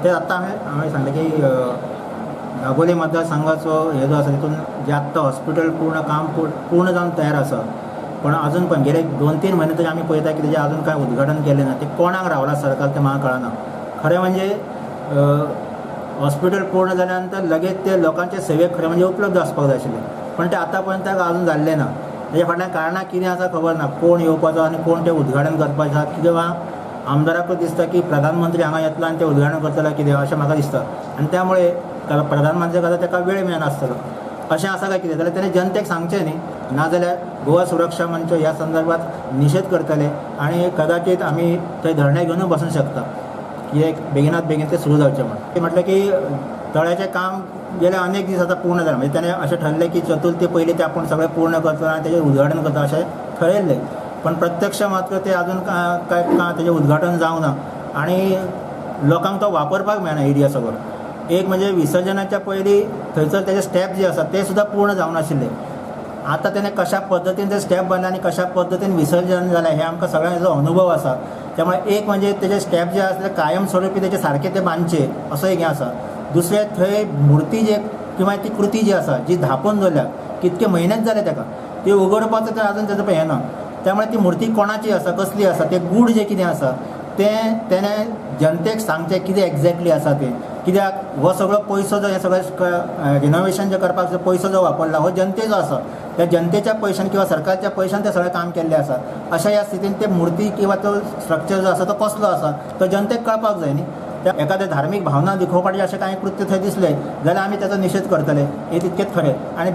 ते आत्तां हांवें सांगलें की दाबोली मतदारसंघाचो हे जो आसा तितून जे आत्तां हॉस्पिटल पूर्ण काम पूर्ण जावन तयार आसा, पण अजून पण गेले 2-3 म्हयने तरी आमी पळयता की तेजें अजून कांय उद्घाटन केलें ना. ते कोणाक रावलां सरकार तें म्हाका कळना. खरें म्हणजे हॉस्पिटल पूर्ण जाल्या नंतर लगेच ते लोकांचे सेवेक खरें म्हणजे उपलब्ध आसपाक जाय आशिल्लें, पण ते आतां पर्यंत अजून जाल्लें ना. तेज्या फाटल्यान कारणां कितें आसा खबर ना. कोण येवपाचो आनी कोण तें उद्घाटन करपाचें आसा, किंवा आमदाराकूच दिसता की प्रधानमंत्री हांगा येतलो आनी तें उद्घाटन करतलो कितें, अशें म्हाका दिसता. आनी त्यामुळे प्रधानमंत्री खातीर ताका वेळ मेळनासतलो अशें आसा काय कितें जाल्यार तेणें जनतेक सांगचें न्ही. नाजाल्यार गोवा सुरक्षा मंच ह्या संदर्भात निशेध करतले आनी कदाचित आमी थंय धरणे घेवनूय बसूंक शकता की एक बेगिनात बेगीन तें सुरू जावचें म्हण. म्हटलें की तळ्याचें काम गेले अनेक दीस आतां पूर्ण जालें, म्हणजे तेणें अशें ठरलें की चतुर्थी पयलीं तें आपूण सगळें पूर्ण करतलो आनी तेजें उद्घाटन करता अशें ठरयल्लें, पण प्रत्यक्ष मात्र तें अजून काय तेजें उद्घाटन जावंक ना आनी लोकांक तो वापरपाक मेळना एरिया सगळो. एक म्हणजे विसर्जनाच्या पयलीं थंयसर तेजे स्टेप जे आसा ते सुद्दां पूर्ण जावंक नाशिल्ले. आतां तेणें कशा पद्दतीन ते स्टेप बांदले आनी कशा पद्दतीन विसर्जन जालें हें आमकां सगळ्यांचो अनुभव आसा. त्यामुळे एक म्हणजे तेजे स्टेप जे आसले कायम स्वरुपी तेजे सारके ते बांदचे असो एक हें आसा. दुसरें थंय मुर्ती जे किंवा ती कृती जी आसा जी धांपून दवरल्या कितके म्हयनेच जाले ताका ती उगडपाचो तर अजून तेजो हें ना. त्यामुळे ती मुर्ती कोणाची आसा, कसली आसा, तें गूढ जें कितें आसा तें तेणें जनतेक सांगचें कितें एग्जॅक्टली आसा तें. कित्याक हो सगळो पयसो जो हें सगळें रिनोवेशन जें करपाक जो पयसो जो वापरला हो जनतेचो आसा. त्या जनतेच्या पयशान किंवा सरकारच्या पयशान तें सगळें काम केल्लें आसा. अशा ह्या स्थितीन ते मुर्ती किंवा तो स्ट्रक्चर जो आसा तो कसलो आसा तो जनतेक कळपाक जाय न्ही. त्या एखाद्या धार्मीक भावना दुखोवपाचें अशें कांय कृत्य थंय दिसलें जाल्यार आमी ताचो निशेध करतले, हें तितकेंच खरें. आनी